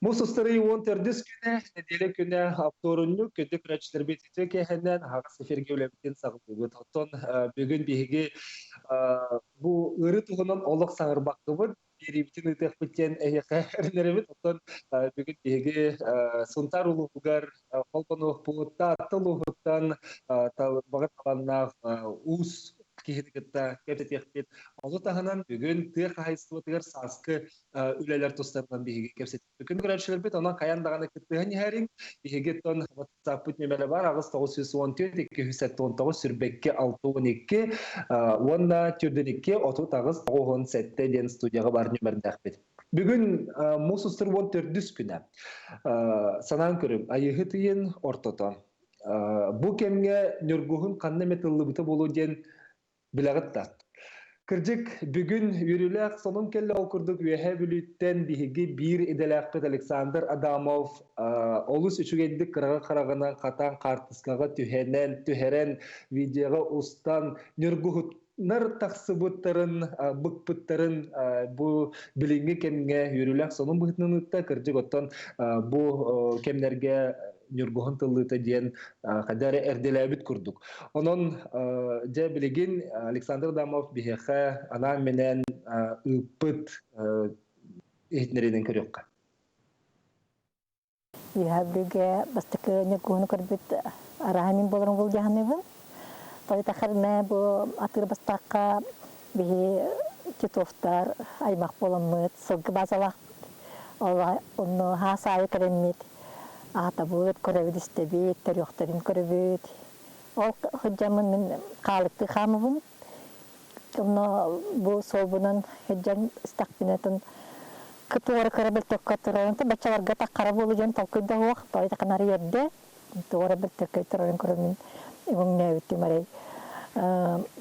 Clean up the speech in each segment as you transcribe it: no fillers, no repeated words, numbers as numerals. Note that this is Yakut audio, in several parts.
Мус устарыы 14 күнэ, нэдиэлэ күнэ оптуорунньук күндү көрөөччүлэрбит үтүө киэһэнэн аһаҕас эфиргэ үлэбитин саҕалыыбыт. Оттон бүгүн биһиги бу ыарыы туһунан олох саҥарбаккыбыт, биэриибитин ыытыахпыт диэн эһиэхэ эрэнэрэбит. Оттон бүгүн биһиги Сунтаар улууһугар холбонуохпут, Таатта улууһуттан баҕар талааннаах уус киһини кытта кэпсэтиэхпит. Ону таһынан бүгүн тыа хаһаайыстыбатыгар сааскы үлэлэр тустарынан биһиги кэпсэтиэхпит. Күн көрөөччүлэрбит онон хайаан даҕаны кыттыһан иһэриҥ. Биһиги оттон WhatsApp-пыт нүөмэрэ бар 8 914 279 22 62 уонна 42 38 97 диэн студияҕа бар нүөмэрдээхпит. Бүгүн муус устар 14 күнэ. Санаан көрүҥ, айыһыт ыйын ортото. Бу кэмҥэ Ньургуһун ханна эмэ тыллыбыта буолуо диэн билэҕит да. Кырдьык, бүгүн үөрүүлээх сонун кэллэ ол курдук Үөһээ Бүлүүттэн биһиги биир идэлээхпит Александр Адамов олус үчүгэйдик кыраҕы хараҕынан хатаан хаартыскаҕа түһэнэн, түһэрэн, видеоҕа устан ньургуһуннар тахсыбыттарын, быкпыттарын бу билиҥҥи кэмҥэ үөрүүлээх сонун быһыытынан ыытта. Кырдьык, оттон бу кэмнэргэ ньургуһун тыллыыта диэн хайда эрэ эрдэлээбит курдук. Онон дьэ билигин Александр Адамов биһиэхэ анаан-минээн ыыппыт иһитиннэриинэн көрүөххэ. Үөһээ Бүлүүгэ бастакы ньургуһуну көрбүт арааһа мин буоларын былдьаһаныбын. Тойтахарына бу атыыр бастаахха биһи Титовтар аймах буоламмыт сылгы базалаах онно хаас аайы кэлэммит аатабыт, көрөбүт истэбит, төрүөхтэрин көрөбүт. Ол сылдьаммын мин хаалыктыы хаамабын. Онно бу суолбунан сылдьан истэхпинэ кытуора кыра бөлтөккө турарын баччаларга таххара буолу диэн толкуйда суох тоҕо ханары эрдэ туора бөлтөккө турарын көрөммүн өҥнөөбүтүм арай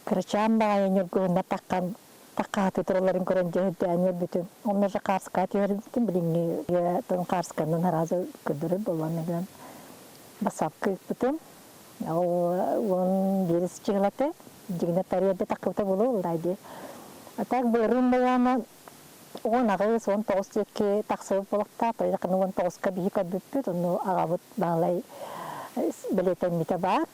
кырачаан баҕайы ньургуһунна таххан Такааты туралларын көрөн дьэһирдээн үөрбүтүм. Онно же Карска түһэрбитим билиҥҥи тон Карсканан аразы көрдөрөр буоллан бассаапка ыыппытым. Ол уон биирис чыһылаты дьигинэ тарыйда таккыбыта буолуо ыллай дии. А так былырыын буолаана 18, 19 диэки тахсыбыт буолуохтаах. Тойдаканы 19-ка биһи көрбүппүт, онну аҕабыт баалай бэлиэтэммитэ баар.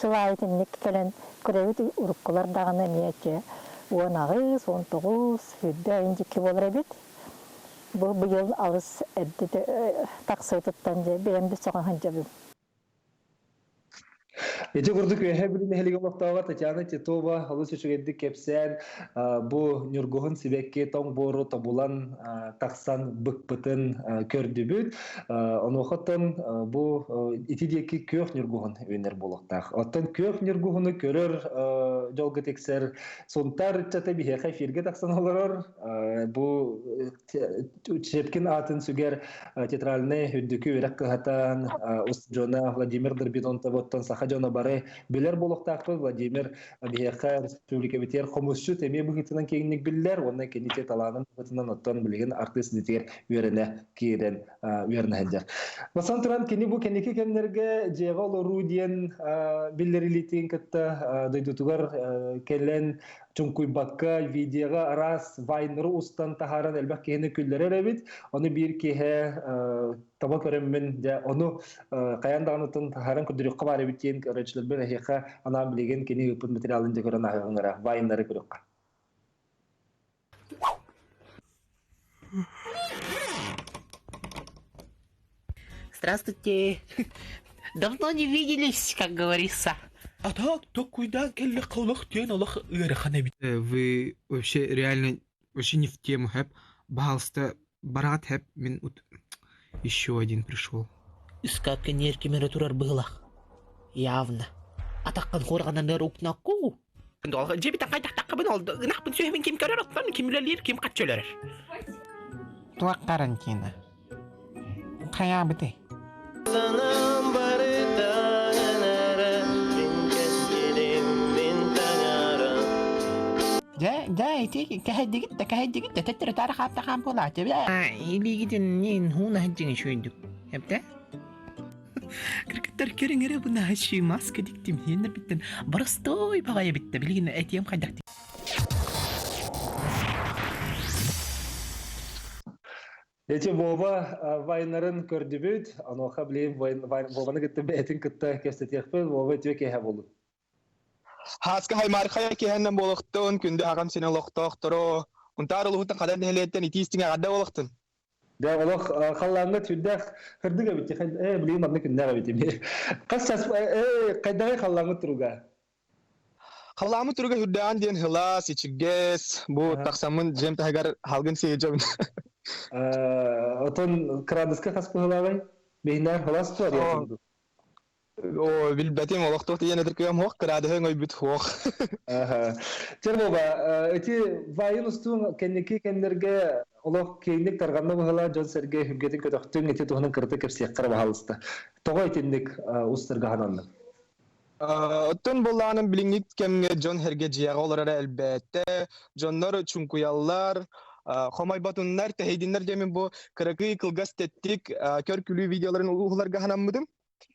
Сыл аайы итинник кэлэн көрөбүт уруккулар даҕаны эмиэ ити 18, 19, сүүрбэ ыйын дьикки буолар эбит. Бу быйыл алыс эрдэ тахсыбытыттан дьэ бэйэм да сөҕө сылдьабын. Ити курдук Үөһээ Бүлүү нэһилиэгин олохтооҕо Татьяна Титова олус үчүгэйдик кэпсээн бу ньургуһун сибэкки тоҥ буору тобулан тахсан быкпытын көрдүбүт. Онуохаттан бу ити диэки күөх ньургуһун үүнэр буолуохтаах. Оттон күөх ньургуһуну көрөр дьолго тиксэр Сунтаар ыччата биһиэхэ эфиргэ тахсан олорор. Бу Щепкин аатын сүгэр театральнай үрдүкү үөрэх кыһатан устудьуона Владимир Дорбидонтовоттон саха дьоно бары билэр буолуохтаахпыт. Владимир биһиэхэ республикабытыгар хомусчут эмиэ быһыытынан киэҥник биллэр уонна кини талаанын быһыытынан оттон билигин артыыс идэтигэр үөрэнэ киирэн үөрэнэ сылдьар. Бастан туран кини бу кэнники кэмнэргэ дьиэҕэ олоруу диэн биллэрилиитин кытта дойдутугар кэлэн чуҥкуйбакка видеоҕа араас вайнеры устан таһааран элбэх киһини күллэрэр эбит. Ону биир киһи таба көрөммүн дьэ ону хайаан даҕанытын таһааран көрдөрүөххэ баар эбит диэн көрөөччүлэрбэр эһиэхэ анаан билигин кини ыыппыт материалын дьэ көрөн ааһыаҕыҥ вайнеры көрүөххэ. Здравствуйте. Давно не виделись, как говорится. А так, токуйдаан кэллэххэ олох диэн олох ыарахан эбит. Вы вообще реально вообще не в тему, хэп. Пожалуйста, бараат хэп, мин еще один пришел. Ыскаапка ньиэркимэрэ турар быһыылаах. Явно. Атаххын хуорҕананар укнаку. Дьиэбитин хайдахтаххыбын ол ынахпын сүөһүбүн ким көрөр оттон ким үлэлиир ким хаччы өлөрөр. Туох карантина? Хайаабытай? Санаам барыта эрэ мин кэскилим, мин таҥарам. Дьэ, дьэ, ити кэһэйдигит да кэһэйдигит да төттөрү таары хаптахаан буолааччы бля. Илиигитин нин хуун аһыдьыҥ үчүгэйдик. Эптэ? Кыргыттар көрүҥ эрэ бу наһаччы маска диктим хиэннэрбиттэн боростуой баҕайы битте билигин этиэм хайдах. Эти Вова вайнарын көрдүбүт, онуоха билигин Вованы кытта бэйэтин кытта кэпсэтиэхпит, Вова үтүө киэһэ буолун. Хааска хаймаархайа киэһэннэн буолуохтун, күндү аҕам син олохтоохторо, Унтаар улууһуттан хадан нэһилиэттэн итии истиҥ эҕэрдэ буолуохтун. Дьэ, олох халлааҥҥа сүрдээх кырдык эбит, билигин манна күннээх эбит. Хас час, хайдаҕый халлааҥҥыт туруга? Халлааммыт туруга үрдээн диэн сылаас, ичигэс, бу тахсаммын дьиэм таһыгар халгын сиэдьэбин. Отон кыраадыска хас быһылааҕый? Биһинээр халаас туар Оо, билбэтим, олохтоох тиийэн этэр кыам суох, кыраадыһы өҥөйбүт суох. Чэ, Вова, ити вайн устуун кэнники кэмнэргэ олох киэҥник тарҕанна быһыылаах дьон-сэргэ үһүргэтин көтөхтүҥ, ити туһунан кырата кэпсиэххэ баһаалыста. Тоҕо итинник устарга сананныҥ? Оттон буоллаҕына билиҥҥи кэмҥэ дьон-сэргэ дьиэҕэ олороро элбээтэ, дьоннор чуҥкуйаллар, хомойботуннар, тэһийдиннэр диэммин бу кыракый кылгас тэттик көр-күлүү видеоларын уһуларга санаммытым.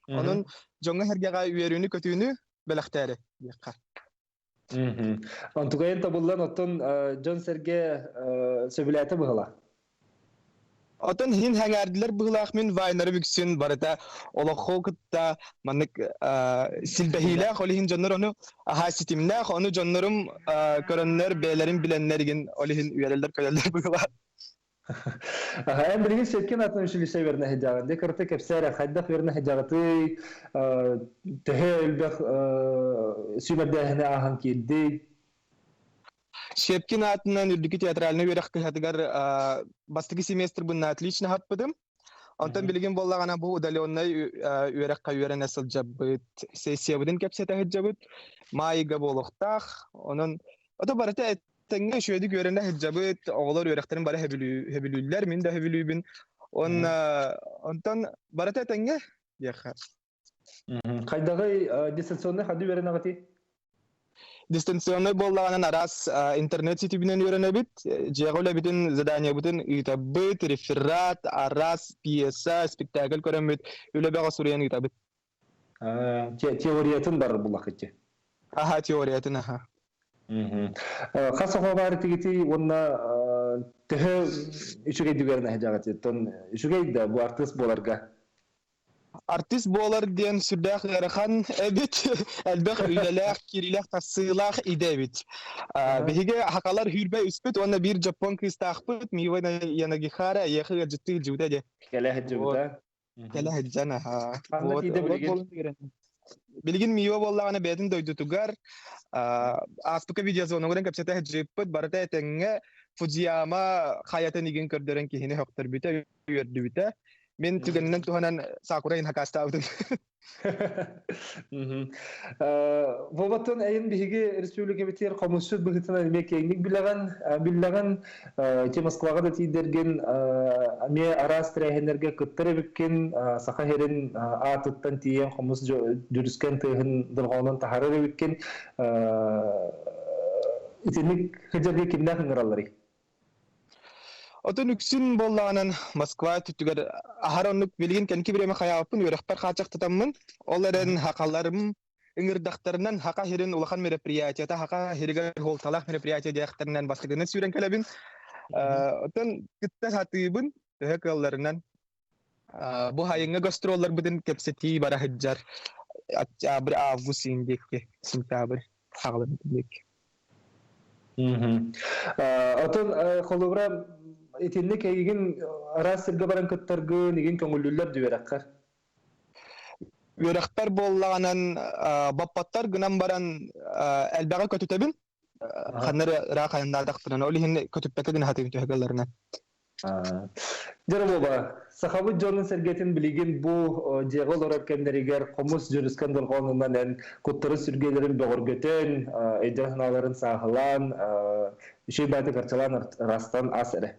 Онон дьоҥҥо-сэргэҕэ үөрүүнү-көтүүнү бэлэхтээри диэххэ. Онтукайын табыллан оттон дьон-сэргэ сөбүлээтэ быһыла. Оттон иһин сэҥээрдилэр быһыылаах мин вайнары үксүн барыта олоххо кытта маннык силбэһиилээх, ол иһин дьоннор ону аһаа ситимнээх, ону дьоннорум көрөннөр, бэйэлэрин билэннэр игин ол иһин үөрэллэр-көтөллөр быһыылаах. Эн билигин Щепкин атын училище үөрэнэ сылдьаҕын. Дьэ кырата кэпсээ эрэ, хайдах үөрэнэ сылдьаҕытый, төһө элбэх сүүмэрдээһини ааһан киирдий? Щепкин аатынан үрдүкү театральнай үөрэх кыһатыгар бастакы семестрбын на отлично хаппытым. Онтон билигин буоллаҕына бу удаленнай үөрэххэ үөрэнэ сылдьабыт, сессиябытын кэпсэтэ сылдьабыт. Маайга буолуохтаах. Онон ото барыта тэҥҥэ үчүгэйдик үөрэнэ сылдьабыт, оҕолор үөрэхтэрин бары сөбүлүүллэр, мин да сөбүлүүбүн. Уонна онтон барыта тэҥҥэ диэххэ. Хайдаҕый дистанционнай ханна үөрэнэҕитий? Дистанционнай буоллаҕынан араас интернет ситиминэн үөрэнэбит, дьиэҕэ үлэбитин, заданиебытын ыытабыт, реферат, араас пьеса, спектакль көрөммүт, үлэ бөҕө суруйан ыытабыт. Теориятын барар буллахыти. Аха, теориятын, аха. Хас оҕо баар этигитий уонна төһө үчүгэй үөрэнэ сылдьаҕытый? Үчүгэй да бу артыыс буоларга? Артист буолар диэн сүрдээх ыарахан эбит, элбэх үлэлээх, киириилээх-тахсыылаах идэ эбит. Биһиги хакалар хүүрбэ үспүт уонна биир дьоппуон кыыстаахпыт Мива Янагихара эйиэхэ ыалдьыттыы илдьибитэ дии. Кэлэ сылдьыбыта. Кэлэ сылдьан аха. Ханна тиийдэ билигин? Билигин Мива буоллаҕына бэйэтин дойдутугар ааспыкка видеозвоногунан кэпсэтэ сылдьыппыт, барыта этэҥҥэ Фудзияма хайатын игин көрдөрөн киһини сөхтөрбүтэ, үөрдүбүтэ. Мин түгэнинэн туһанан Сакура хакастаабытым. Воваттан эйин биһиги республикабытыгар хомусчут быһыытынан эмиэ киэҥник билэҕин, биллэҕин, ити Москваҕа да тиийдэргин эмиэ араас тэрээһиннэргэ кыттар эбиккин, Саха сирин аатыттан тиийэн хомус дьүрүскэн тыаһын дорҕоонун таһаарар эбиккин. Итинник сылдьарга кимнээх ыҥыралларый? Отон үксүн буоллаҕынан Москва өттүгэр аһар оннук билигин кэнники бириэмэ хайаабыппын үөрэхпэр хааччахтатаммын, ол эрэн хахаларым ыҥырдахтарынан хака сирин улахан мероприятиета, хака сиригэр суолталаах мероприятие диэхтэринэн бастакынан сүүрэн кэлэбин. Оттон кытта сатыыбын, төһө кыалларынан. Бу хайыҥҥа гастролларбытын кэпсэтии бара сылдьар. Октябрь, август иин диэки, сентябрь хаҕалын диэки. Отон холобура итинник эйигин араас сиргэ баран кыттаргын, игин көҥүллүүллэр үөрэххэр? Үөрэхпэр буоллаҕынан баппаттар гынан баран элбэҕи көтүтэбин. Ханна эрэ ыраах айаннаатахпына, ол иһин көтүппэккэ гына сатыыбын төһө кыалларынан. Дьэ, Вова, сахабыт дьонун-сэргэтин билигин бу дьиэҕэ олорор кэмнэригэр хомус дьүрүскэн дорҕоонунан эн куттарын сүргэлэрин бөҕөргөтөн, өйдөрүн-санааларын сааһылаан, үчүгэй баайдык арчылаан ырастан ас эрэ.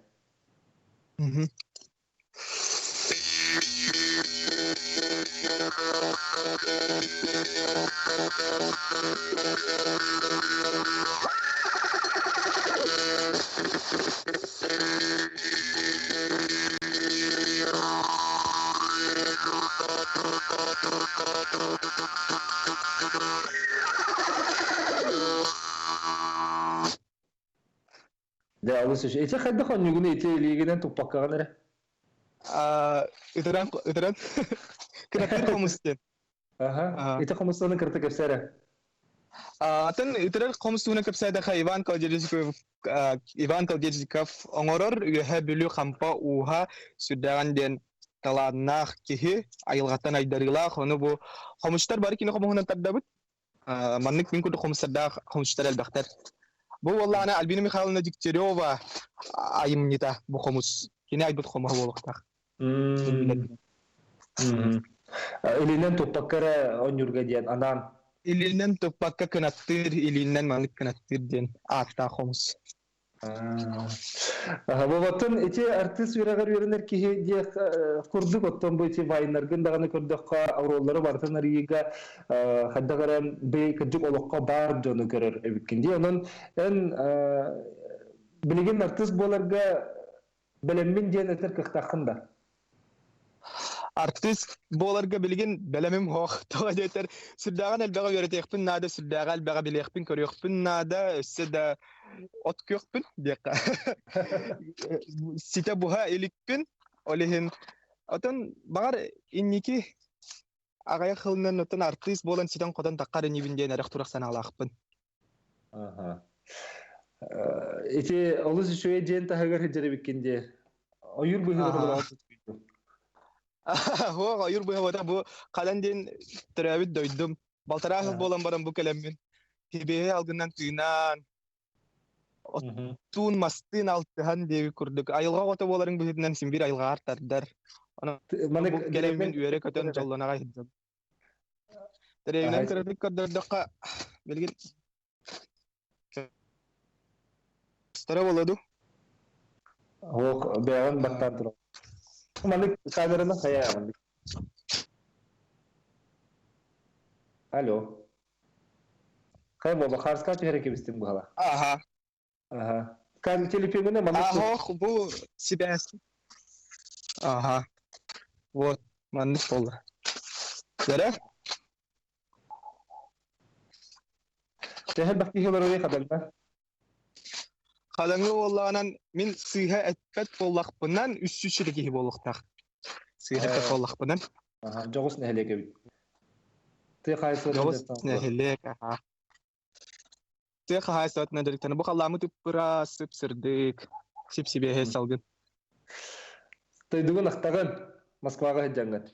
Дьэ, олус үчүгэй. Ити хайдах онньугун ити илиигинэн туппаккаҕын эрэ? Ытыран, ытыран. Кыраттыр хомус диэн. Аха. Ити хомустаны кырта кэпсээ эрэ. Атын ытырар хомус туһунан кэпсээтэххэ Иван Колодезников Иван Колодезников оҥорор Үөһээ Бүлүү Хампа ууһа сүрдээҕин диэн талааннаах киһи, айылҕаттан айдарыылаах. Ону бу хомустар бары кини хомуһунан тардабыт. Маннык мин курдук хомустардаах хомустар элбэхтэр. Бу уоллаана Альбина Михайловна Дегтярева айымньыта бу хомус. Кини айбыт хомуһа буолуохтаах. Илинэн туппакка эрэ онньуурга диэн анаан. Илинэн туппакка кынаттыыр, илиинэн маннык кынаттыыр диэн ааттаах хомус. Боботтон ити артыыс үөрэҕэр үөрэнэр киһи диэх курдук оттон бу ити вайнаргын даҕаны көрдөххө оруоллары барытын арыйыыга хайдах эрэ бэйэ кырдьык олоххо баар дьону көрөр эбиккин дии. Онон эн билигин артыыс буоларга бэлэммин диэн этэр кыахтааххын да? Артыыс буоларга билигин бэлэмим суох. Тоҕо диэтэр, сүрдээҕин элбэҕи үөрэтиэхпин наада, сүрдээҕи элбэҕи билиэхпин, көрүөхпүн наада, өссө да от күөхпүн диэххэ. Ситэ буһа иликпин, ол иһин отон баҕар инники аҕыйах сылынан оттон артыыс буолан ситэн-хотон таххар инибин диэн эрэх-турах санаалаахпын. Аха. Ити олус үчүгэй дьиэн таһыгар сылдьар эбиккин дии. Ойуур быыһыгар олороҕун. Суох, ойуур быыһа бу Халан диэн төрөөбүт дойдум. Балтараа сыл буолан баран бу кэлэммин. Тибиэһи алгынан тыынан, оттуун мастыын алтыһан диэбит курдук айылҕа оҕото буоларыҥ быһыытынан син биир айылҕаҕар тардар. Онон бу кэлэммин үөрэ-көтөн дьоллоно аҕай сылдьабын. Дэриэбинэн кыратык көрдөрдөххө, билигин Стара буолла дуу? Ох, бэйэҕин баттаан турар. Маннык камераны хайаабын. Алло. Хай буолла, хаарска түһэрэ кэбистим быһала. Аха. Аха. Кам телефонуна маннык Ах, бу сибээс. Аха. Вот, маннык буолла. Көрө? Төһө элбэх киһи олорор хадаҥҥа? Хадаҥҥа буоллаҕынан мин сыыһа эппэт буоллахпынан үс сүүсчэ киһи буолуохтаах. Сыыһа эппэт буоллахпынан. Дьоҕус нэһилиэк эбит. Тыа хаһаайыстыбатын Дьоҕус нэһилиэк, аха. Тыа хаһаайыстыбатынан дьарыктанар. Бу халлааммыт ыппыраас, сып-сырдык, сип-сибиэһэй салгын. Дойдугун ахтаҕын, Москваҕа сылдьаҥҥын.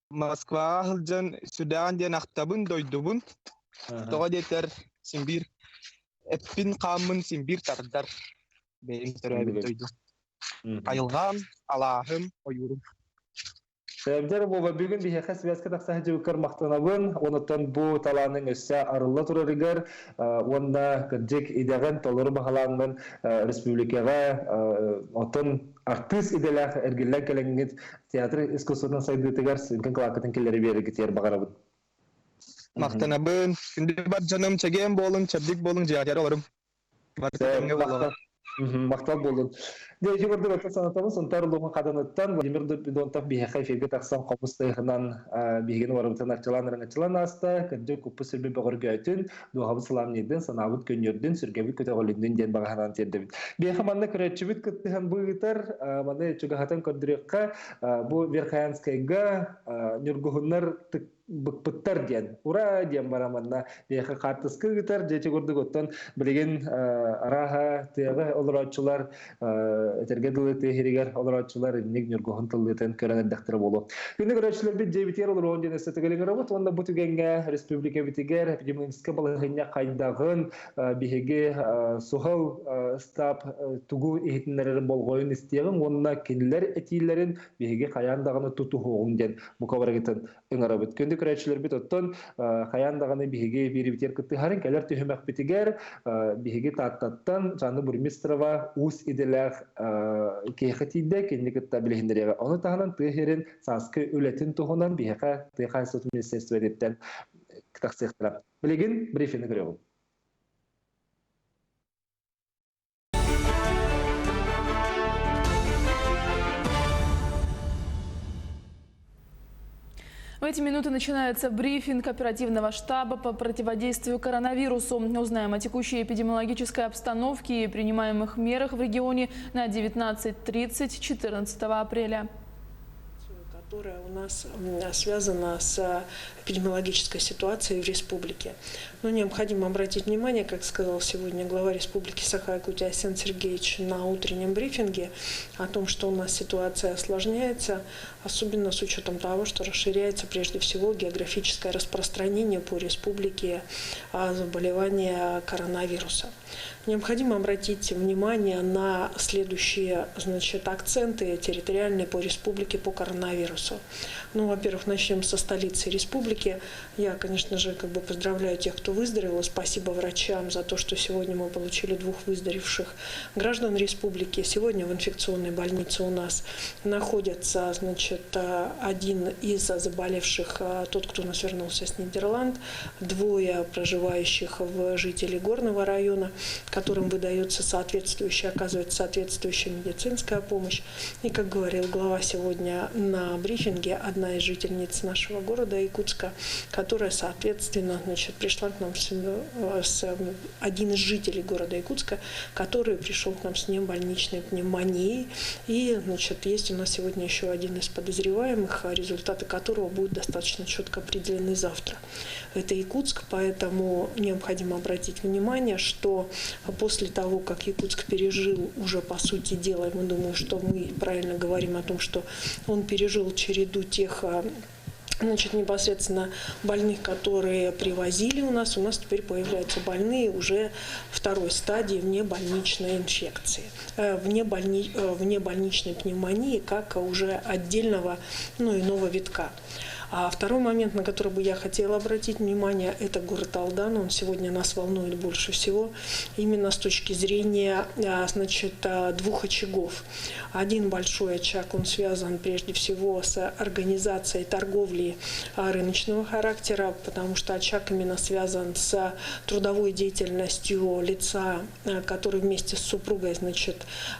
Москваҕа сылдьан сүрдээҕин диэн ахтабын, дойдубун. Тоҕо диэтэр, син биир эппин-хааммын син биир тардар. Бэйэм төрөөбүт дойдум. Айылҕам, алааһым, ойуурум. Дьэ буола бүгүн биһиэхэ связка тахса сылдьыбыккар махтанабын. Онуттан бу талааныҥ өссө арылла турарыгар уонна кырдьык идэҕин толору баһылааҥҥын республикаҕа оттон артыыс идэлээх эргиллэн кэлэҥҥит театр искусствотын сайдыытыгар сүҥкэн кылааккытын киллэри биэрэргитигэр баҕарабын. Махтанабын. Күндү бар дьонум, чэгиэн буолуҥ, чэбдик буолуҥ, дьиэҕитигэр олорум. Махтал буолун. Дьэ, ити курдук оттон санатабын Сунтаар улууһун Хаданыттан Владимир Донтов биһиэхэ эфиргэ тахсан хомус тыаһынан биһигини барыбытын арчылаан-ырыҥаччылаан ааста. Кырдьык куппут сүрбүт бөҕөргөөтүн, дууһабыт сылаамньыйдын, санаабыт көнньүөрдүн, сүргэбит көтөҕүлүннүн диэн баҕа санаан тиэрдэбит. Биһиэхэ манна көрөөччүбүт кыттыһан бу ыытар, маны чугаһатан көрдөрүөххэ, бу Верхоянскайга ньургуһуннар быкпыттар диэн ура диэн баран манна биһиэхэ хаартыска ыытар дьэ ити курдук оттон билигин арааһа тыаҕа олорооччулар этэргэ дылы тыа иһигэр олорооччулар инник ньургуһун тыллыытын көрөн эрдэхтэрэ буолуо. Күндү көрөөччүлэрбит дьиэбитигэр олоруон диэн өссө төгүл уонна бу түгэҥҥэ республикабитигэр эпидемиологическай балаһыанньа хайдаҕын биһиги суһал ыстаап тугу иһитиннэрэрин болҕойон истиэҕиҥ уонна кинилэр этиилэрин биһиги хайаан даҕаны тутуһуоҕуҥ диэн бука барыгытын ыҥырабыт. Күндү көрөөччүлэрбит оттон хайаан даҕаны биһиги биирибитигэр кыттыһарын кэлэр түһүмэхпитигэр биһиги Тааттаттан Жанна Бурмистрова уус идэлээх киһиэхэ тиийдэ, кинини кытта билиһиннэриэҕэ. Ону таһынан тыа сирин сааскы үлэтин туһунан биһиэхэ тыа хаһаайыстыбатын министерствотыттан тахсыахтара. Билигин брифини көрүөҕүм. В эти минуты начинается брифинг оперативного штаба по противодействию коронавирусу. Узнаем о текущей эпидемиологической обстановке и принимаемых мерах в регионе на 19.30 14 апреля которая у нас связана с эпидемиологической ситуацией в республике. Но необходимо обратить внимание, как сказал сегодня глава республики Саха-Якутия Айсен Сергеевич на утреннем брифинге, о том, что у нас ситуация осложняется, особенно с учетом того, что расширяется прежде всего географическое распространение по республике заболевания коронавируса. Необходимо обратить внимание на следующие значит, акценты территориальные по республике по коронавирусу. Ну, во-первых, начнем со столицы республики. Я, конечно же, как бы поздравляю тех, кто выздоровел. Спасибо врачам за то, что сегодня мы получили двух выздоровевших граждан республики. Сегодня в инфекционной больнице у нас находится, значит, один из заболевших, тот, кто у нас вернулся с Нидерланд, двое проживающих в жителей Горного района, которым выдается соответствующая, оказывается соответствующая медицинская помощь. И, как говорил глава сегодня на брифинге, одна из жительниц нашего города Якутска, которая, соответственно, значит, пришла к нам с, с один из жителей города Якутска, который пришел к нам с внебольничной пневмонией. И, значит, есть у нас сегодня еще один из подозреваемых, результаты которого будут достаточно четко определены завтра. Это Якутск, поэтому необходимо обратить внимание, что после того, как Якутск пережил уже, по сути дела, мы думаем, что мы правильно говорим о том, что он пережил череду тех значит, непосредственно больных, которые привозили у нас, у нас теперь появляются больные уже второй стадии внебольничной инфекции, внебольни, внебольничной пневмонии, как уже отдельного, ну, иного витка. А второй момент, на который бы я хотела обратить внимание, это город Алдан. Он сегодня нас волнует больше всего, именно с точки зрения значит, двух очагов. Один большой очаг, он связан прежде всего с организацией торговли рыночного характера, потому что очаг именно связан с трудовой деятельностью лица, который вместе с супругой, значит,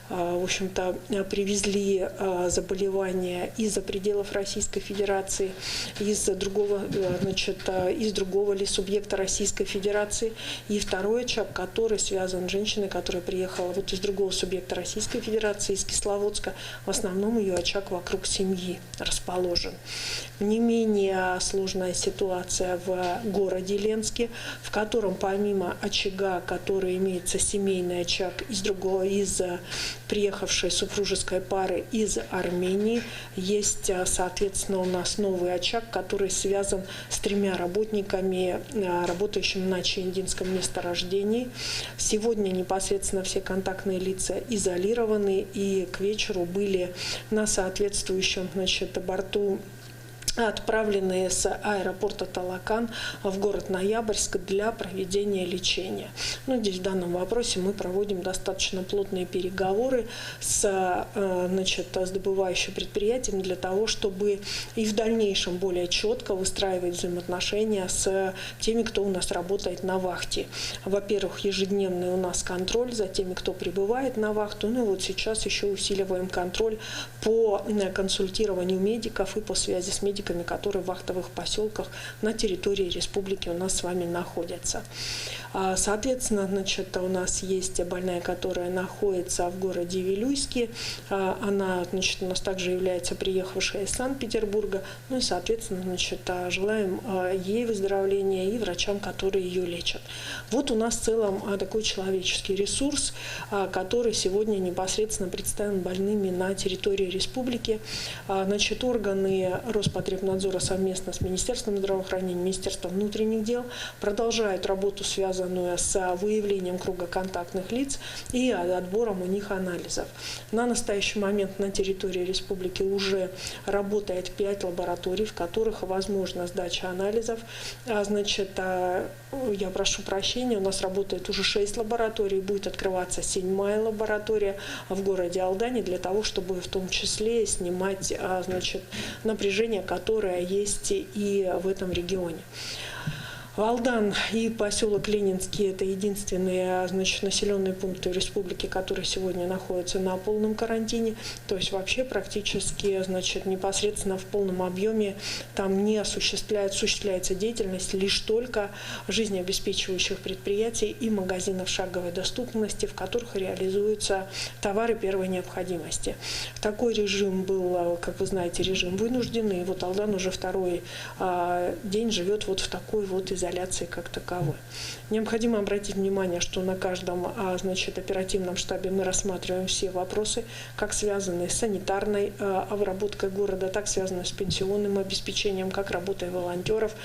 в общем-то, привезли заболевание из-за пределов Российской Федерации из другого, значит, из другого ли субъекта Российской Федерации. И второй очаг, который связан с женщиной, которая приехала вот из другого субъекта Российской Федерации, из Кисловодска. В основном ее очаг вокруг семьи расположен. Не менее сложная ситуация в городе Ленске, в котором помимо очага, который имеется семейный очаг из другого, из приехавшей супружеской пары из Армении, есть, соответственно, у нас новый очаг, который связан с тремя работниками, работающими на Чаяндинском месторождении. Сегодня непосредственно все контактные лица изолированы и к вечеру были на соответствующем значит, борту отправленные с аэропорта Талакан в город Ноябрьск для проведения лечения. Ну, здесь в данном вопросе мы проводим достаточно плотные переговоры с, значит, с добывающим предприятием для того, чтобы и в дальнейшем более четко выстраивать взаимоотношения с теми, кто у нас работает на вахте. Во-первых, ежедневный у нас контроль за теми, кто прибывает на вахту. Ну и вот сейчас еще усиливаем контроль по консультированию медиков и по связи с медиками, которые в вахтовых поселках на территории республики у нас с вами находятся. Соответственно, значит, у нас есть больная, которая находится в городе Вилюйске. Она, значит, у нас также является приехавшей из Санкт-Петербурга. Ну и, соответственно, значит, желаем ей выздоровления и врачам, которые ее лечат. Вот у нас в целом такой человеческий ресурс, который сегодня непосредственно представлен больными на территории республики. Значит, органы Роспотребнадзора совместно с Министерством здравоохранения, Министерством внутренних дел продолжают работу, связанную с выявлением круга контактных лиц и отбором у них анализов. На настоящий момент на территории республики уже работает 5 лабораторий, в которых возможна сдача анализов. Значит, я прошу прощения, у нас работает уже 6 лабораторий, будет открываться 7-я лаборатория в городе Алдане для того, чтобы в том числе снимать значит, напряжение, которое есть и в этом регионе. Алдан и поселок Ленинский – это единственные, значит, населенные пункты республики, которые сегодня находятся на полном карантине. То есть вообще практически, значит, непосредственно в полном объеме там не осуществляется деятельность лишь только жизнеобеспечивающих предприятий и магазинов шаговой доступности, в которых реализуются товары первой необходимости. Такой режим был, как вы знаете, режим вынужденный. И вот Алдан уже второй день живет вот в такой вот изоляции как таковой. Необходимо обратить внимание, что на каждом, значит, оперативном штабе мы рассматриваем все вопросы, как связанные с санитарной обработкой города, так связанные с пенсионным обеспечением, как работой волонтеров,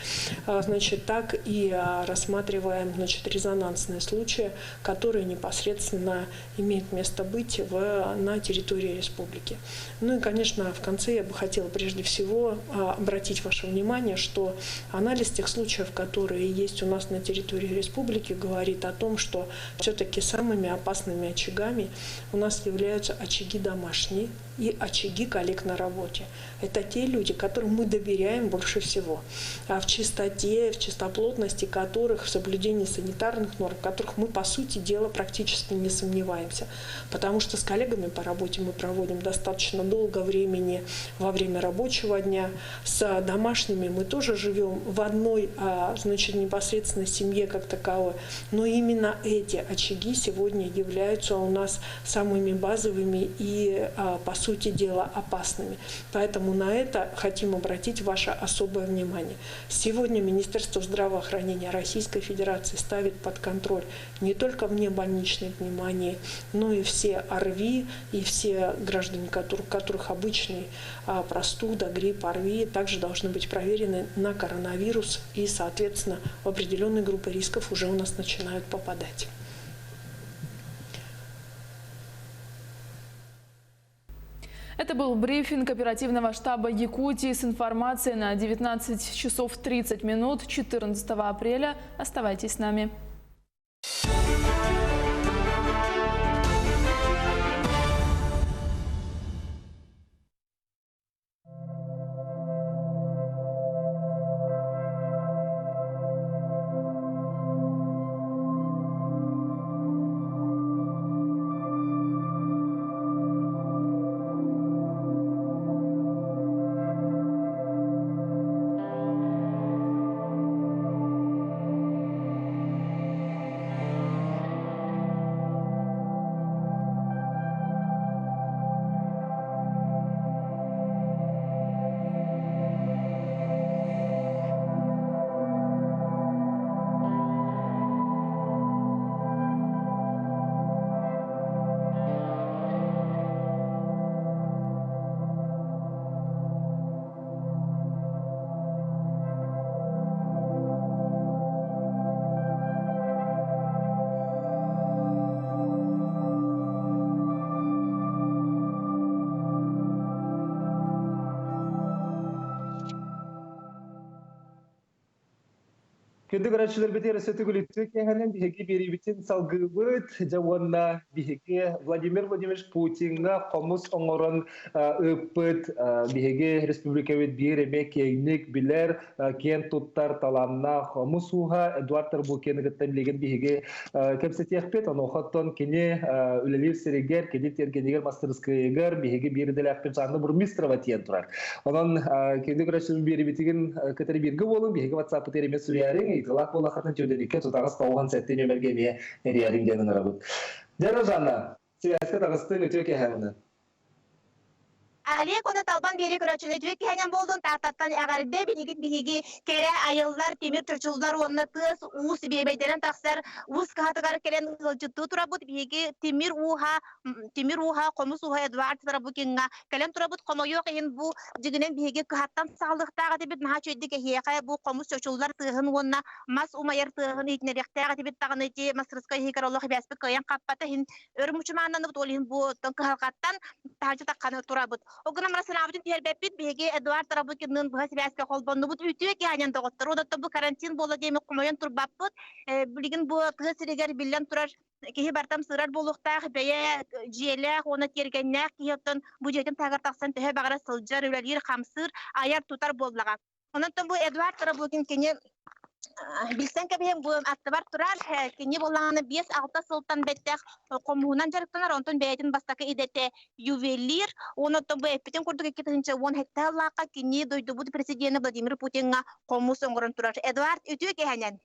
значит, так и рассматриваем, значит, резонансные случаи, которые непосредственно имеют место быть на территории республики. Ну и, конечно, в конце я бы хотела прежде всего обратить ваше внимание, что анализ тех случаев, которые есть у нас на территории республики, говорит о том, что все-таки самыми опасными очагами у нас являются очаги домашние и очаги коллег на работе. Это те люди, которым мы доверяем больше всего. А в чистоте, в чистоплотности которых, в соблюдении санитарных норм, которых мы, по сути дела, практически не сомневаемся. Потому что с коллегами по работе мы проводим достаточно долго времени во время рабочего дня. С домашними мы тоже живем в одной, значит, непосредственно семье как таковой. Но именно эти очаги сегодня являются у нас самыми базовыми и, по сути дела, опасными. Поэтому на это хотим обратить ваше особое внимание. Сегодня Министерство здравоохранения Российской Федерации ставит под контроль не только внебольничные пневмонии, но и все ОРВИ и все граждане, которых обычный простуда, грипп, ОРВИ, также должны быть проверены на коронавирус и, соответственно, в определенные группы рисков уже у нас начинают попадать. Это был брифинг оперативного штаба Якутии с информацией на 19 часов 30 минут 14 апреля. Оставайтесь с нами. Күндү көрөөччүлэрбитигэр өссө төгүл үтүө киэһэнэн биһиги биэриибитин салгыыбыт. Дьэ уонна биһиги Владимир Владимирович Путиҥҥа хомус оҥорон ыыппыт биһиги республикабыт биир эмиэ киэҥник билэр, киэн туттар талааннаах хомус ууһа Эдуард Тарбукины кытта билигин биһиги кэпсэтиэхпит. Онуоха кини үлэлиир сиригэр, кини тиэргэнигэр мастырыскыйыгар биһиги биир идэлээхпит Жанна Бурмистрова тиийэн турар. Онон күндү көрөөччүлэрбит биэрибитигин кытары бииргэ буолуҥ, биһиги WhatsApp-ытыгар эмиэ суруйаарыҥ, ыйытыылаах буоллаххытына тюденникке тутаҕас 97 нүөмэргэ эмиэ эрийэриҥ диэн ыҥырабыт. Дьэ, Жанна, связка таҕыстыҥ үтүө киэһэ Олег уонна Талбан биэри көрөөччүнү үтүө киһинэн буолдун Тааттаттан эҕэрдэ билигин биһиги кэрэ айыллар тимир чочуллар уонна тыас уус биэбэйдэрин тахсар уус кыһатыгар кэлэн ыалдьыттыы турабыт биһиги тимир ууһа тимир ууһа хомус ууһа Эдуард Тарабукиҥҥа кэлэн турабыт хомойуох иһин бу дьиҥинэн биһиги кыһаттан саҕалыахтаах этибит наһаа үчүгэйдик эһиэхэ бу хомус чочуллар тыаһын уонна мас умайар тыаһын иһитиннэриэхтээх этибит даҕаны ити мастарыскай иһигэр олох ибээспит кыайан хаппата иһин өр мучумааннаныбыт ол иһин бу кыһалҕаттан таһырдьа тахханы турабыт ол гынан баран санаабытын түһэрбэппит биһиги Эдуард Тарабукинныын быһа сибээскэ холбоннубут үтүө киһи доҕоттор онон бу карантин буола диэми хомойон турбаппыт билигин бу тыа сиригэр биллэн турар киһи бартан сырар буолуохтаах бэйэ дьиэлээх уонна тиэргэннээх киһи оттон бу дьиэтин таһыгар тахсан төһө баҕара сылдьар үлэлиир хамсыыр айар тутар буоллаҕа онон бу Эдуард Тарабукин кини. Билсэн кэбиһэн бу аттыбар турар кини буоллаҕына 5-6 сылтан бэттэх хомуһунан дьарыктанар, онтон бэйэтин бастакы идэтэ ювелир. Уонна оттон бу эппитин курдук 2017 сыллаахха кини дойдубут президенэ Владимир Путиҥҥа хомус оҥорон турар. Эдуард, үтүө киһинэн!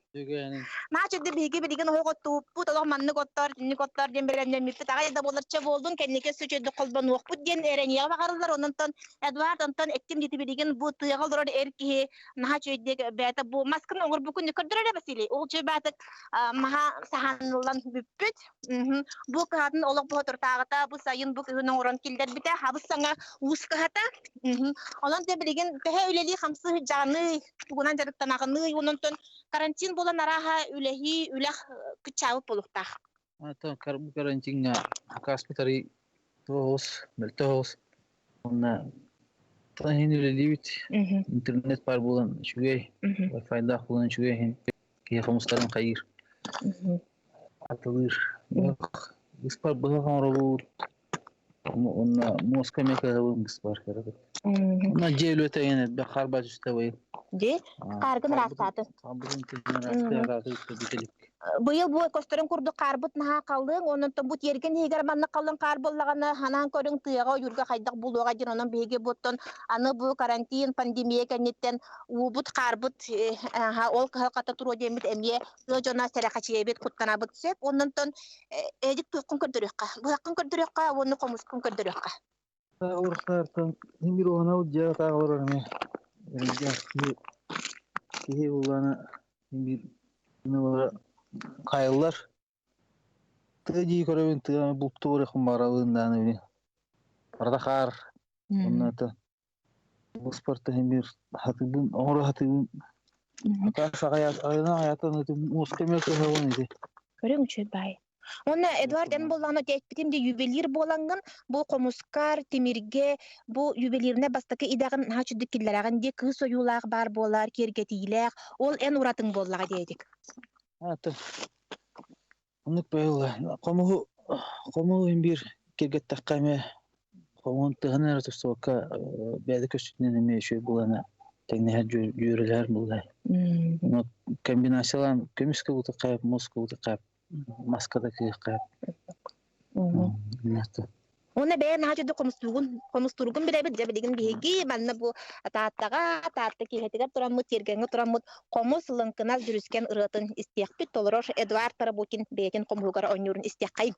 Наачырды биһиги билигин оһох оттууппут, олох маннык оттоор, итинник оттоор диэн бэлэмнэммиппит аҕай да буолар чэ буоллун, кэнники өссө үчүгэйдик холбонуохпут диэн эрэниэҕи баҕарыллар. Онон Эдуард, онтон эттим диэти билигин бу тыаҕа олорор эр киһи наһаа үчүгэйдик бэйэтэ бу маскын оҥорбуккун көрдөрөр эрэ Василий. Ол үчүгэй баатык маһа саһааныллан бүппүт. Бу кыһатын олох бу соторутааҕыта бу сайын бу күһүн оҥорон киллэрбитэ. Хабыс саҥа уус кыһата. Онон дьэ билигин төһө үлэлии хамсыы сылдьаҕыный, тугунан дьарыктанаҕыный, онон карантин буолан арааһа үлэһии, үлэх кыччаабыт буолуохтаах. Ата карантиҥҥа акааспыт арый тоҕус, мөлтөх оҕус. Уонна иһин үлэлиибит. Интернет баар буолан үчүгэй, Wi-Fi-даах буолан үчүгэй иһин киһи хомустарын хайыыр, атылыыр. Быспар быһах оҥоробут, уонна муоска эмиэ кыһабын быспар кыратык. Уонна дьиэ үлэтэ эҥин элбэх хаар түстэ быйыл. Дьиэ хааргын ыраастаатын. Хаарбытын тыһын ыраастаатын бүтэлик. Быйыл бу көстөрүн курдук хаарбыт наһаа халыҥ, онон бу тиэргэн иһигэр маннык халыҥ хаар буоллаҕына, ханаан көрүҥ тыаҕа ойуурга хайдах булуоҕа диэн, онон биһиги буттан аны бу карантин, пандемия кэнниттэн уубут, хаарбыт ол кыһалҕата туруо диэммит эмиэ тыа дьоно сэрэхэчийэбит, куттанабыт сөп. Оннонтон эдик туоххун көрдөрүөххэ, быһаххын көрдөрүөххэ уонна хомускун көрдөрүөххэ. Уруккаттан иһин уһанабыт дьиэҕэ таах олорор эмиэ киһи буллаҕына биир хайаллар тыа дии көрөбүн тыа бултуур баҕарабын даҕаны били барыта хаар уонна это спорт иһин биир хатыыбын оҥоро хатыыбын муоска эмиэ кыһабын ити Көрүҥ үчүгэй баай. Уонна Эдуард эн буоллаҕына эппитим де ювелир буолаҥҥын бу хомускар, тимиргэ бу ювелирнай бастакы идэҕин наһаа үчүгдүк киллэрэҕин дии кыыс ойуулаах баар буолар, киэргэтиилээх. Ол эн уратыҥ буоллаҕа диэдик. Аты оннук быһыылла. Хомуһу хомуһу иһин биир киэргэттэххэ эмиэ хомуһун тыһын эрэ тустубакка бэйэтэ көстүүтүнэн эмиэ үчүгэй буолана тэҥнэһэр дьүөрэлэһэр буолла. Комбинациялаан көмүс кыбытыкка, муус кыбытыкка маска да кыахха. Уонна бэйэ наһаа дьоду хомустуугун хомустуургун билэбит дьэ билигин биһиги манна бу Тааттаҕа Таатта киэһэтигэр тураммыт тиэргэҥҥэ тураммыт хомус лыҥкынас дьүрүскэн ырыатын истиэхпит толорор Эдуард Тарабукин бэйэтин хомуһугар оонньуурун истиэххэйин.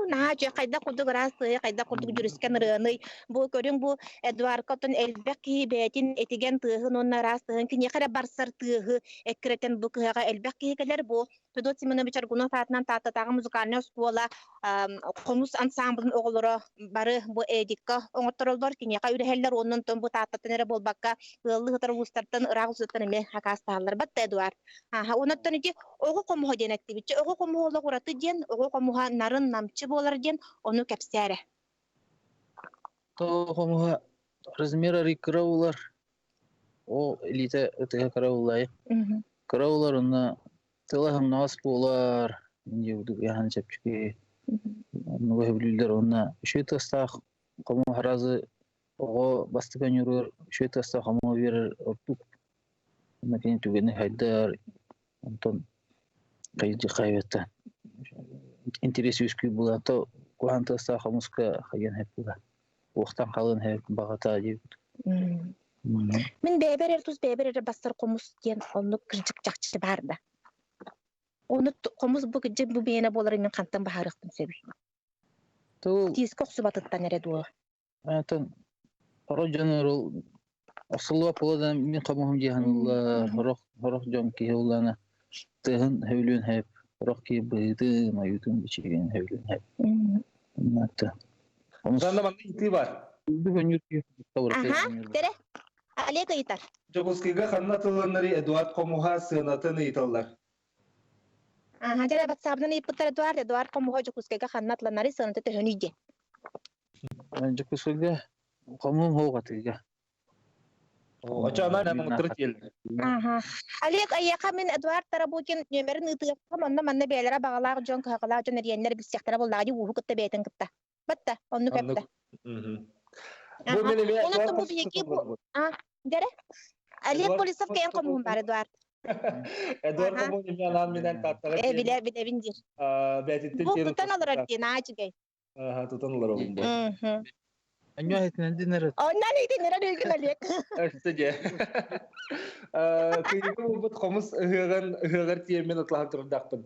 Наһаа үчүгэй хайдах курдук ыраас тыа, хайдах курдук дьүрүскэн ырыаный. Бу көрүҥ бу Эдуардка оттон элбэх киһи бэйэтин этигэн тыаһын уонна ыраас тыаһын киниэхэ эрэ барсар тыаһы эккирэтэн бу кыһаҕа элбэх киһи кэлэр. Бу Федот Семенович Аргунов аатынан Тааттатааҕы музыкальнай оскуола хомус ансамблын оҕолоро бары бу Эдикка оҥоттороллор, киниэхэ үлэһэллэр уонна онтон бу Тааттаттан эрэ буолбакка ыаллыы сытар улуустартан ыраах улуустартан эмиэ акаастаһаллар. Батта Эдуард. Ааһа, онон ити оҕо хомуһа диэн эттибит. Чэ, оҕо хомуһа олох ураты диэн, оҕо хомуһа нарын намчы буолар диэн ону кэпсээрэ. Оҕо хомуһа размер арый кыра булар. Ол илиитэ ытыһа кыра буллайы. Кыра булар онно тыла сымнаҕас буолар. Диэбит яхан чэпчэки. Оннуга сөбүлүүллэр уонна үчүгэй тыастаах хомуһа разы оҕо бастакы ньуругар үчүгэй тыастаах хомуһа биэрэр ордук. Онно кини түгэни хайдар онтон хайдьы интэриэс үөскүүр буолан то куһаҕан тыастаах хомуска хайыан сөп буолар уохтан халыан сөп баҕата диэбит. Мин бэйэбэр эрэ тус бэйэбэр эрэ бассар хомус диэн оннук кырдьык чахчы баар да. Оны хомус бу кыдьык бу биэнэ буоларын мин хантан баһаарыахпын сөбүй? Тыл Тиискэ охсубатыттан эрэ дуо? Атын хоро дьон ол охсуллуба буола да мин хомуһум дии саныыллар. Сорох сорох дьон киһи улаана тыаһын сөбүлүөн сөп, сорох киһи быһыытын, ойуутун, бичигин сөбүлүөн сөп. Онно Жанна манна ыйытыы бар. Аха, тере. Олег ыйытар. Дьокуускайга ханна тылланнары Эдуард Хомуһа сыанатын ыйыталлар. Аха, дьэ батсаабынан ыйыппыттар Эдуард, Эдуард Хомуһа Дьокуускайга ханна атланнары сыаната төһөнүй диэн. Дьокуускайга хомуһум суох атыыга. Очо анаа муҥутур тиэллэр. Аха. Олег, айыаха мин Эдуард Тарабукин нүөмэрин ыытыахха манна манна бэйэлэрэ баҕалаах дьон, кыһалҕалаах дьон эрийэннэр билсиэхтэрэ буоллаҕа дии ууһу кытта бэйэтин кытта. Батта, оннук Оннук. эптэ. Бу Аха. мен эмиэ Онон Эдуард бу биһиги бу Хомусов а дэрэ Олег Эдуард Болесов кэйэн хомуһун бар Эдуард. Эдуард Аха. Хомун эмиэ анаан минэн тааттара Э тиэн билэ билэбин диир. бээтиттэн Бу тиэн тутан олорор утуспута. диэн аачыгай. Аха, тутан олоробун бу. Мгм. Анньа иһитинэн динер Оннан итиннэрэр үгүн Олег. Өссө дьэ. Кыйыга буолбут хомус ыһыаҕын ыһыаҕар тиэммин атлаһан турдаахпын.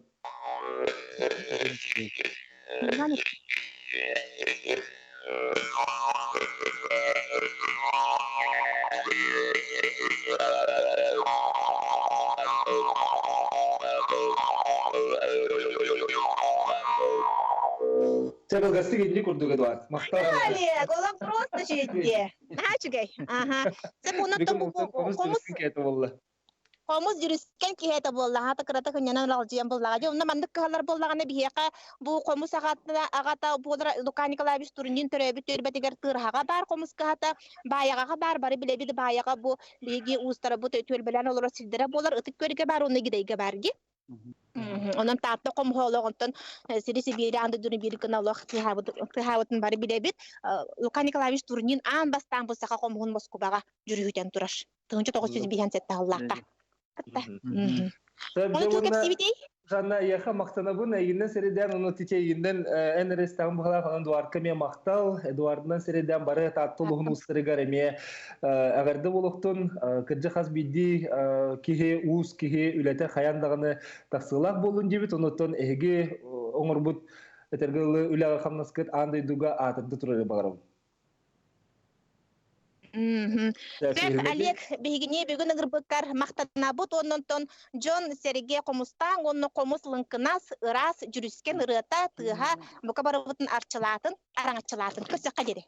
Чэ, кылгастык инник курдук Эдуард. Махтал. Олег, олох просто житте. Наһаа үчүгэй. Аха. Сеп онон Бүгүн бу мустан хомус хомус дьүрүскүн кээтэ буолла. Хомус дьүрүскэн киһи буолла, аата кырата кынньанан алдьыйан буоллаҕа. Дьэ, онно маннык кыһаллар буоллаҕына биһиэхэ бу хомус аҕатына аҕата буолар Лука Николаевич Турнин төрөөбүт түөлбэтигэр Тыырһаҕа баар хомус кыһата, Баайаҕаҕа баар, бары билэбит Баайаҕа бу биһиги уустара бу түөлбэлээн олорор сирдэрэ буолар, Ытык Күөлгэ баар уонна Гидайга баар дии. Онон Таатта хомуһа олох онтон сири сибиири аан дойдуну биир гына олох тыаһаабытын бары билэбит. Лука Николаевич Турнин аан бастаан бу саха хомуһун Москубаҕа дьүрүһүтэн турар. 1957 сыллаахха. Сөп Ону туох кэпсиибитий? Жанна, эйиэхэ махтанабын, эйигиннэн сирэйдээн, уну тичэ эйигиннэн эн эрестаҕын быһалаах, онон Эдуардка эмиэ махтал. Эдуардынан сирэйдээн бары Таатта улууһун уустарыгар эмиэ эҕэрдэ буолуохтун. Кырдьык хас биирдии киһи, уус киһи үлэтэ хайаан даҕаны тахсыылаах буоллун диэбит. Онуттан эһиги оҥорбут этэргэ дылы үлэҕэ-хамнаскыт аан дойдуга аатырда турары баҕарабын. Сөп, Олег, биһигини бүгүн ыҥырбыккар махтанабыт оннонтон дьон сэргэ хомустаан уонна хомус лыҥкынас, ыраас, дьүрүскэн ырыата, тыаһа бука барыбытын арчылаатын, араҥаччылаатын. Көрсөххө диэри.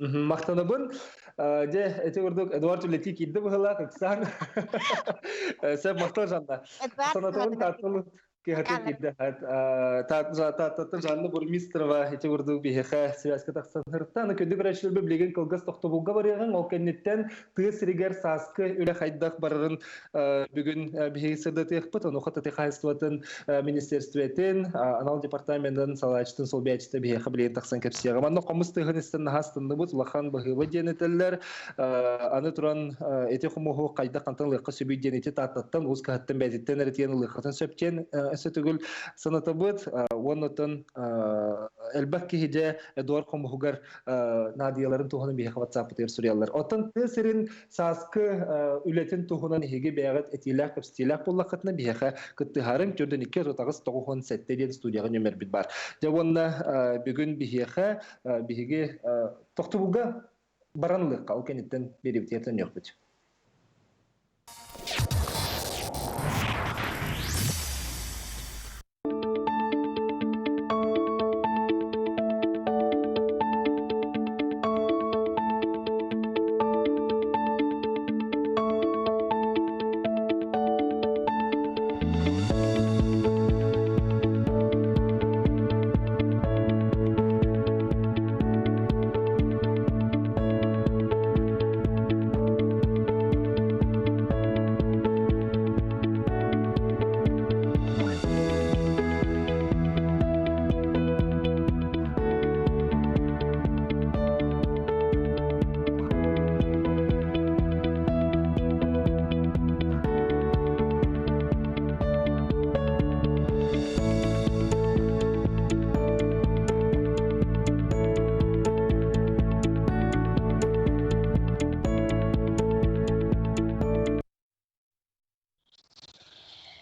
Махтанабын. Дьэ, ити курдук Эдуард үлэтии киирдэ быһыылаах, ыксаан. Сөп, махтал Жанна. Санатабын таатталын Киһати киирдэ. Тааттаттан Жанна Бурмистрова ити курдук биһиэхэ связка тахсан сырытта. Аны күндү көрөөччүлэрбит билигин кылгас тохтобулга барыаҕыҥ. Ол кэнниттэн тыа сиригэр сааскы үлэ хайдах барарын бүгүн биһиги сырдатыахпыт. Онуоха тыа хаһаайыстыбатын министерствотын анал департаменын салайааччытын солбуйааччыта биһиэхэ билигин тахсан кэпсиэҕэ. Манна хомус тыаһын истэн наһаа астынныбыт. Улахан баһыыба диэн этэллэр. Аны туран ити хомуһу хайдах хантан ылыахха сөбүй диэн ити Тааттаттан, Уус Кыһаттан бэйэтиттэн эрэ тиийэн ылыаххытын сөп диэн өссө төгүл санатабыт. Уонна элбэх киһи дьэ Эдуард хомуһугар наадыйаларын туһунан биһиэхэ WhatsApp-ытыгар суруйаллар. Оттон тыа сирин сааскы үлэтин туһунан эһиги бэйэҕит этиилээх, кэпсэтиилээх буоллаххытына биһиэхэ кыттыһарыҥ 42 38 97 диэн студияҕа нөмербит баар. Дьэ уонна бүгүн биһиэхэ биһиги тохтобулга баран ылыахха, ол кэнниттэн биэриэбитигэр төннүөхпүт.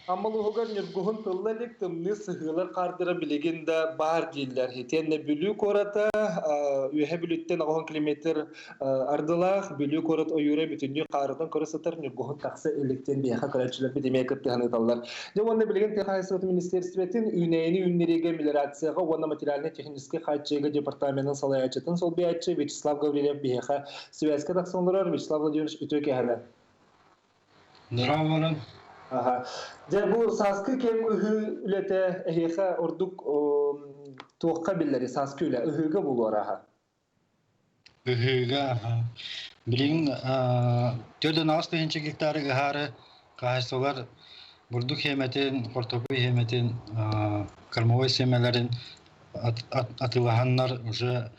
Амма улууһугар ньургуһун тылла илик тымныы сыһыылар хаардара билигин да баар дииллэр. Итиэннэ Бүлүү куората Үөһэ Бүлүүттэн 90 километр ардылаах Бүлүү куорат ойуура бүтүннүү хаарытан көрө сытар ньургуһун тахса иликтэн биһиэхэ көрөөччүлэрбит эмиэ кыттыһан ыыталлар. Дьэ уонна билигин тыа хаһаайыстыбатын министиэристибэтин үүнээйини үүннэриигэ мелиорацияҕа уонна материальнай-техническэй хааччыйыыга департаменын салайааччытын солбуйааччы Вячеслав Гаврильев биһиэхэ сибээскэ тахсан олорор. Вячеслав Владимирович, үтүө киэһэнэн. Здорово. Аха. Дьэ бу сааскы кэм ыһыы үлэтэ эһиэхэ ордук туохха биллэри сааскы үлэ ыһыыга буолуо аха. Ыһыыга билигин 4,8 тыһыынча гектары ыһаары хаһаайыстыбалар бурдук сиэмэтин, хортуоппуй сиэмэтин, кормовой сиэмэлэрин атыылаһаннар уже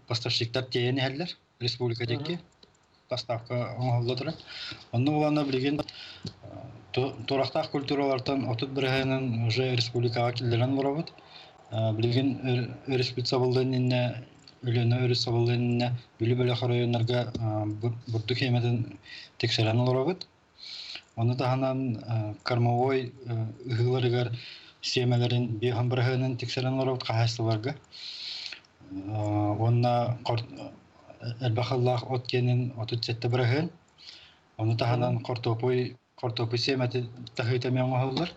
поставщиктар тиэйэн иһэллэр республика диэки поставка оҥоһулла турар. Онно булана билигин туорахтаах культуралартан 30 бырыһыанын уже республикаҕа киллэрэн олоробут. Билигин өрүспүт сабыллыан иннэ Өлүөнэ өрүс сабыллыан иннэ Бүлүү бөлөх оройуоннарга бурдук хиэмэтин тиксэрэн олоробут. Ону таһынан кормовой ыһыыларыгар сиэмэлэрин 50 бырыһыанын тиксэрэн олоробут хаһаайыстыбаларга. Уонна элбэх ыллаах от киэнин 37%. Ону таһынан хортуопуй сиэмэтин таһыыта эмиэ оҥоһуллар.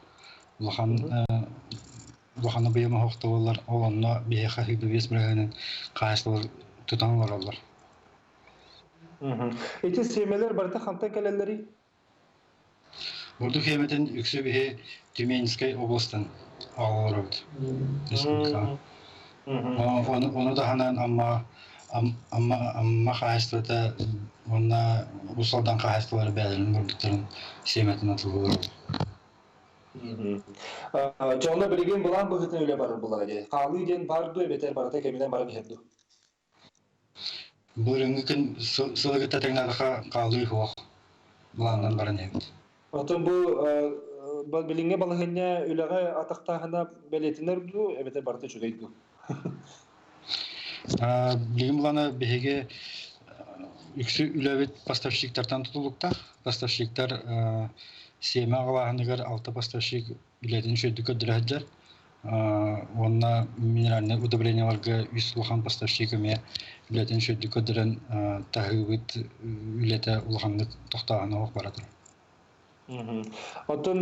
Улахан улахан объем оһохтобуллар, ол онно биһиэхэ 25 бырыһыанын хаһаайыстыбалар тутан олороллор. Ити сиэмэлэр барыта хантан кэлэллэрий? Бурдук сиэмэтин үксэ биһи Тюменскай областан аҕалабыт республикаҕа. Ону таһынан Амма хаһаайыстыбата уонна Уус Алдан хаһаайыстыбалара бэйэлэрин бурдуктарын сиэмэтин атыылыыллар. Дьоно билигин былаан быһыытынан үлэ барар буоллаҕа дии. Хаалыы диэн баар дуу эбэтэр барыта кэминэн баран иһэр дуу? Былырыыҥҥы күн сылы кытта тэҥнээтэххэ хаалыы суох. Былаанынан баран иһэбит. Оттон бу билиҥҥи балаһыанньа үлэҕэ атахтааһына бэлиэтэнэр дуу эбэтэр барыта үчүгэй дуу? Билигин былаана биһиги үксү үлэбит поставщиктартан тутулуктаах. Поставщиктар сиэмэ аҕалааһыныгар алта поставщик үлэтин үчүгэйдик көрдөрө сылдьар. Уонна минеральнай удобрениеларга үс улахан поставщик эмиэ үлэтин үчүгэйдик көрдөрөн таһыыбыт үлэтэ улаханнык тохтооһуна суох бара турар. Оттон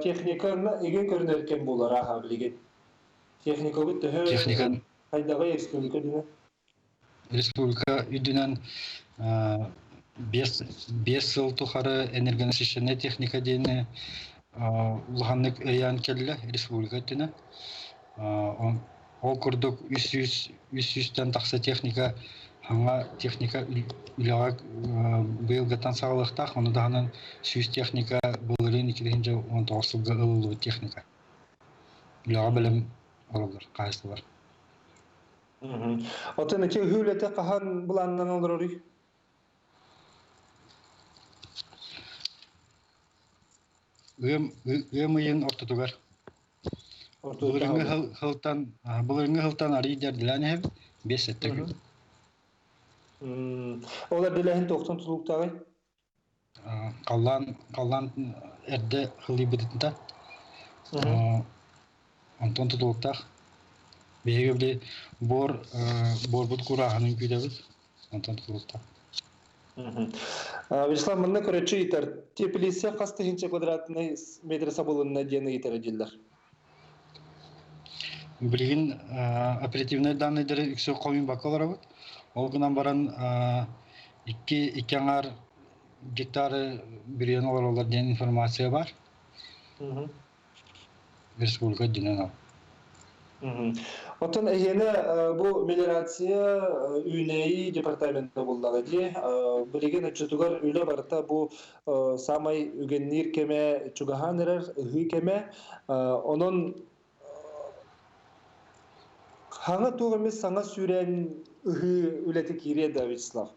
техника игин көрүнэр кэм буолар аха билигин. Техникабыт төһө Техника хайдаҕый республика үрдүнэн? Республика үрдүнэн 5 сыл тухары энергонасыщенная техника диэни улаханнык өйөөн кэллэ республика үрдүнэн. Ол курдук 300-тэн тахса техника саҥа техника үлэҕэ быйылгыттан саҕалыахтаах. Ону таһынан 100 техника былырыын 2019 сылга ылыллыбыт техника. Үлэҕэ бэлэм олороллор хаһаайыстыбалар. Оттон ити ыһыы үлэтэ хаһан былааннанан олороруй? Ыам ыйын ортотугар. Былырыыҥҥы сылтан арыый дьэрдилээн иһэбит, 5-7 күн. Ол эрдэлээһин туохтан тутулуктааҕый? Халлаан эрдэ сылыйбытыттан онтон тутулуктаах. Биһиги били буорбут курааһынын күүтэбит, онтон тутулуктаах. Вячеслав, манна көрөччү ыйытар, теплица хас тыһыынча квадратный метр сабылынна диэн ыйытара дииллэр. Билигин оперативнай данныйдары үксэ хомуйбакка олоробут. Ол гынан баран 2,5 гектары бүрүйэн олороллор диэн информация бар. Республика үрдүнэн ол. Оттон эһиэнэ бу мелиорация үүнээйи департамента буллаҕа дии. Билигин оччотугар үлэ барыта бу саамай үгэнниир кэмэ чугаһаан эрэр, ыһыы кэмэ. Онон хаҥа туох эмит саҥа сүүрээн ыһыы үлэтэ киириэ да, Вячеслав?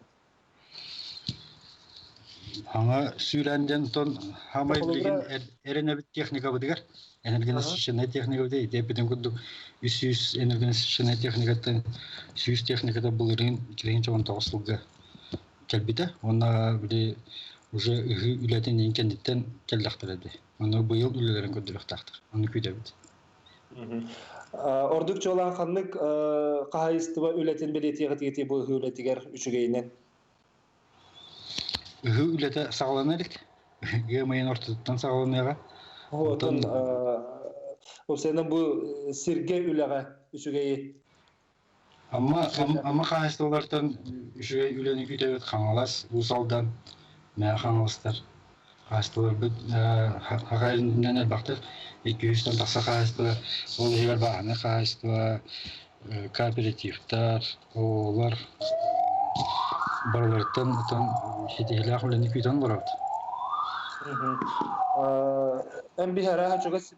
Хаҥа сүүрээн диэн тон хамай билигин эрэнэбит техникабытыгар энергонасыщенная техникабыт ити эппитим курдук 300 энергонасыщенная техникаттан 100 техниката былырыын 2019 сылга кэлбитэ. Уонна били Уже ыһыы үлэтин иин кэнниттэн кэллэхтэрэ дии. Ону быйыл үлэлэрин көрдөрүөхтаахтар. Ону күүтэбит. Ордук чуолаан ханнык хаһайыстыба үлэтин бэлиэтиэҕитигити бу ыһыы үлэтигэр үчүгэйинэн? Ыһыы үлэтэ саҕалана илик. Ыам ыйын ортотуттан саҕаланыаҕа. Оттон Осенан бу сиргэ үлэҕэ үчүгэйи Амма Амма хаһаайыстыбалартан үчүгэй үлэни күүтэбит Хаҥалас, Уус Алдан, Мэҥэ Хаҥаластар хаһаайыстыбаларбыт хахайынан элбэхтэр. 200-тэн тахса хаһаайыстыба, ол иһигэр бааһынай хаһаайыстыба, кооперативтар, оҕолор барыларыттан отон ситиһиилээх үлэни күүтэн олоробут. Эн биһи арааһа чугас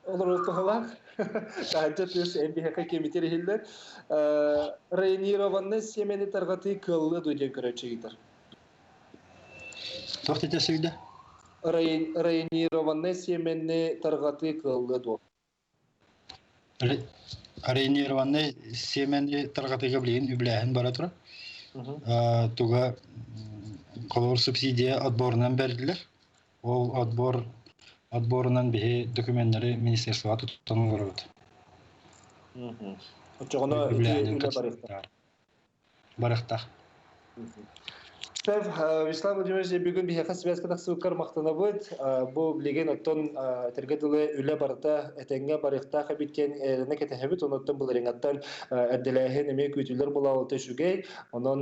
олорор туһалаах. Таһырдьа тыас эн биһиэхэ кэмитэр иһиллэр. Районированнай сиэмэни тарҕатыы кыаллыа дуо диэн көрөөччү ыйытар. Туох дэтэ сүүйдэ? Районированнай сиэмэни тарҕатыы кыаллыа дуо? Районированнай сиэмэни тарҕатыыга билигин үбүлээһин бара турар. Туга холобур субсидия отборунан бэрдилэр. Ол отбор отборунан биһи докуменнары министерствоҕа туттан олоробут. Оччоҕуна ити үлэ барыахтаах. Барыахтаах. Стеф, Вячеслав Владимирович, бүгүн биһиэхэ связка тахсыбыккар махтанабыт. Бу билигин оттон этэргэ дылы үлэ барыта этэҥҥэ барыахтаах эбит диэн эрэнэ кэтэһэбит. Онуттан былырыыҥҥаттан эрдэлээһин эмиэ күүтүллэр буолаабыта үчүгэй. Онон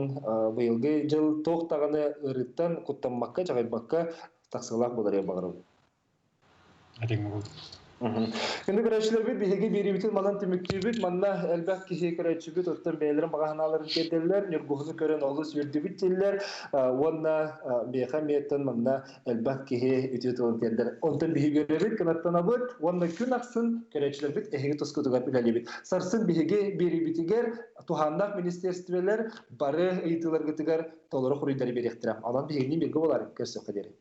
быйылгы дьыл туох даҕаны ыарыыттан куттаммакка, дьаҕайбакка тахсыылаах буоларыгар баҕарабын. Этэҥҥэ буоллун. Күндү көрөөччүлэрбит, биһиги биэриибитин манан түмүктүүбүт. Манна элбэх киһи көрөөччүбүт оттон бэйэлэрин баҕа санааларын тиэрдэллэр, Ньургуһуну көрөн олус үөрдүбүт дииллэр. Уонна биэхэ эмиэттэн манна элбэх киһи үтүө тылын тиэрдэр. Онтон биһиги үөрэбит, кынаттанабыт уонна күн ахсын көрөөччүлэрбит эһиги тускутугар үлэлиибит. Сарсын биһиги биэриибитигэр туһааннаах министиэристибэлэр бары ыйытыыларгытыгар толору хоруйдары биэриэхтэрэ. Онон биһигини бииргэ буолаарыҥ, көрсүөххэ диэри.